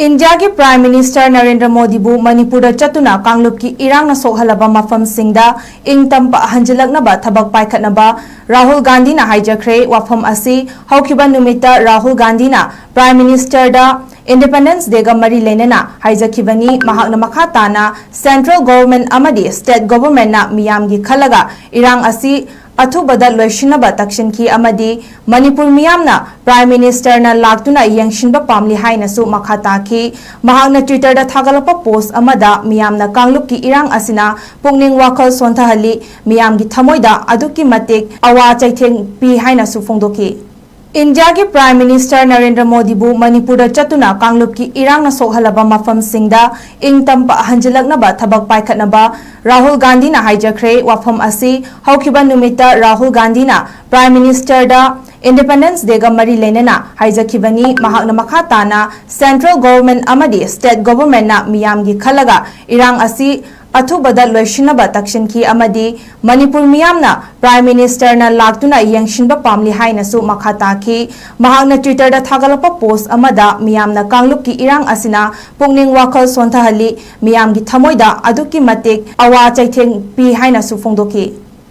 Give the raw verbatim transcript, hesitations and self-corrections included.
ꯏꯟꯗꯤꯌꯥꯒꯤ prime minister Narendra ꯃꯣꯗꯤꯕꯨ ꯃꯅꯤꯄꯨꯔꯗ ꯆꯠꯇꯨꯅ ꯀꯥꯡꯂꯨꯞꯀꯤ ꯏꯔꯥꯡꯅ ꯁꯣꯛꯍꯜꯂꯕ ꯃꯐꯝꯁꯤꯡꯗ ꯏꯪ ꯇꯝꯕ ꯍꯟꯖꯤꯜꯂꯛꯅꯕ ꯊꯕꯛ ꯄꯥꯏꯈꯠꯅꯕ ꯔꯥꯍꯨꯜ ꯒꯥꯟꯙꯤꯅ ꯍꯥꯏꯖꯈ꯭ꯔꯦ꯫ ꯋꯥꯐꯝ ꯑꯁꯤ ꯍꯧꯈꯤꯕ ꯅꯨꯃꯤꯠꯇ ꯔꯥꯍꯨꯜ ꯒꯥꯟꯙꯤꯅ ꯄ꯭ꯔꯥꯏꯝ ꯃꯤꯅꯤꯁꯇꯔꯗ ꯏꯟꯗꯤꯄꯦꯟꯗꯦꯟꯁ ꯗꯦꯒ ꯃꯔꯤ ꯂꯩꯅꯅ ꯍꯥꯏꯖꯈꯤꯕꯅꯤ꯫ ꯃꯍꯥꯛꯅ ꯃꯈꯥ ꯇꯥꯅ ꯁꯦꯟꯇ꯭ꯔꯦꯜ ꯒꯣꯚꯔꯟꯃꯦꯟꯠ ꯑꯃꯗꯤ ꯁ꯭ꯇꯦꯠ ꯒꯣꯚꯔꯟꯃꯦꯟꯠꯅ ꯃꯤꯌꯥꯝꯒꯤ ꯈꯜꯂꯒ ꯏꯔꯥꯡ ꯑꯁꯤ ꯑꯊꯨꯕꯗ ꯂꯣꯏꯁꯤꯟꯅꯕ ꯇꯛꯁꯤꯟꯈꯤ ꯑꯃꯗꯤ ꯃꯅꯤꯄꯨꯔ ꯃꯤꯌꯥꯝꯅ ꯄ꯭ꯔꯥꯏꯝ ꯃꯤꯅꯤꯁꯇꯔꯅ ꯂꯥꯛꯇꯨꯅ ꯌꯦꯡꯁꯤꯟꯕ ꯄꯥꯝꯂꯤ ꯍꯥꯏꯅꯁꯨ ꯃꯈꯥ ꯇꯥꯈꯤ꯫ ꯃꯍꯥꯛꯅ ꯇ꯭ꯋꯤꯇꯔꯗ ꯊꯥꯒꯠꯂꯛꯄ ꯄꯣꯁ꯭ꯠ ꯑꯃꯗ ꯃꯤꯌꯥꯝꯅ ꯀꯥꯡꯂꯨꯞꯀꯤ ꯏꯔꯥꯡ ꯑꯁꯤꯅ ꯄꯨꯛꯅꯤꯡ ꯋꯥꯈꯜ ꯁꯣꯟꯊꯍꯜꯂꯤ, ꯃꯤꯌꯥꯝꯒꯤ ꯊꯃꯣꯏꯗ ꯑꯗꯨꯛꯀꯤ ꯃꯇꯤꯛ ꯑꯋꯥ ꯆꯩꯊꯦꯡ ꯄꯤ ꯍꯥꯏꯅꯁꯨ ꯐꯣꯡꯗꯣꯛꯈꯤ꯫ ꯏꯟꯗꯤꯌꯥꯒꯤ ꯄ꯭ꯔꯥꯏꯝ ꯃꯤꯅꯤꯁꯇꯔ ꯅꯔꯦꯟꯗ꯭ꯔ ꯃꯣꯗꯤꯕꯨ ꯃꯅꯤꯄꯨꯔꯗ ꯆꯠꯇꯨꯅ ꯀꯥꯡꯂꯨꯞꯀꯤ ꯏꯔꯥꯡꯅ ꯁꯣꯛꯍꯜꯂꯕ ꯃꯐꯝꯁꯤꯡꯗ ꯏꯪ ꯇꯝꯕ ꯍꯟꯖꯤꯜꯂꯛꯅꯕ ꯊꯕꯛ ꯄꯥꯏꯈꯠꯅꯕ ꯔꯥꯍꯨꯜ ꯒꯥꯟꯙꯤꯅ ꯍꯥꯏꯖꯈ꯭ꯔꯦ꯫ ꯋꯥꯐꯝ ꯑꯁꯤ ꯍꯧꯈꯤꯕ ꯅꯨꯃꯤꯠꯇ ꯔꯥꯍꯨꯜ ꯒꯥꯟꯙꯤꯅ ꯄ꯭ꯔꯥꯏꯝ ꯃꯤꯅꯤꯁꯇꯔꯗ ꯏꯟꯗꯤꯄꯦꯟꯗꯦꯟꯁ ꯗꯦꯒ ꯃꯔꯤ ꯂꯩꯅꯅ ꯍꯥꯏꯖꯈꯤꯕꯅꯤ꯫ ꯃꯍꯥꯛꯅ ꯃꯈꯥ ꯇꯥꯅ ꯁꯦꯟꯇ꯭ꯔꯦꯜ ꯒꯣꯚꯔꯟꯃꯦꯟꯠ ꯑꯃꯗꯤ ꯁ꯭ꯇꯦꯠ ꯒꯣꯚꯔꯟꯃꯦꯟꯠꯅ ꯃꯤꯌꯥꯝꯒꯤ ꯈꯜꯂꯒ ꯏꯔꯥꯡ ꯑꯁꯤ ꯑꯊꯨꯕꯗ ꯂꯣꯏꯁꯤꯟꯅꯕ ꯇꯛꯁꯤꯟꯈꯤ ꯑꯃꯗꯤ ꯃꯅꯤꯄꯨꯔ ꯃꯤꯌꯥꯝꯅ ꯄ꯭ꯔꯥꯏꯝ ꯃꯤꯅꯤꯁꯇꯔꯅ ꯂꯥꯛꯇꯨꯅ ꯌꯦꯡꯁꯤꯟꯕ ꯄꯥꯝꯂꯤ ꯍꯥꯏꯅꯁꯨ ꯃꯈꯥ ꯇꯥꯈꯤ꯫ ꯃꯍꯥꯛꯅ ꯇ꯭ꯋꯤꯇꯔꯗ ꯊꯥꯒꯠꯂꯛꯄ ꯄꯣꯁ꯭ꯠ ꯑꯃꯗ ꯃꯤꯌꯥꯝꯅ ꯀꯥꯡꯂꯨꯞꯀꯤ ꯏꯔꯥꯡ ꯑꯁꯤꯅ ꯄꯨꯛꯅꯤꯡ ꯋꯥꯈꯜ ꯁꯣꯟꯊꯍꯜꯂꯤ, ꯃꯤꯌꯥꯝꯒꯤ ꯊꯃꯣꯏꯗ ꯑꯗꯨꯛꯀꯤ ꯃꯇꯤꯛ ꯑꯋꯥ ꯆꯩꯊꯦꯡ ꯄꯤ ꯍꯥꯏꯅꯁꯨ ꯐꯣꯡꯗꯣꯛꯈꯤ꯫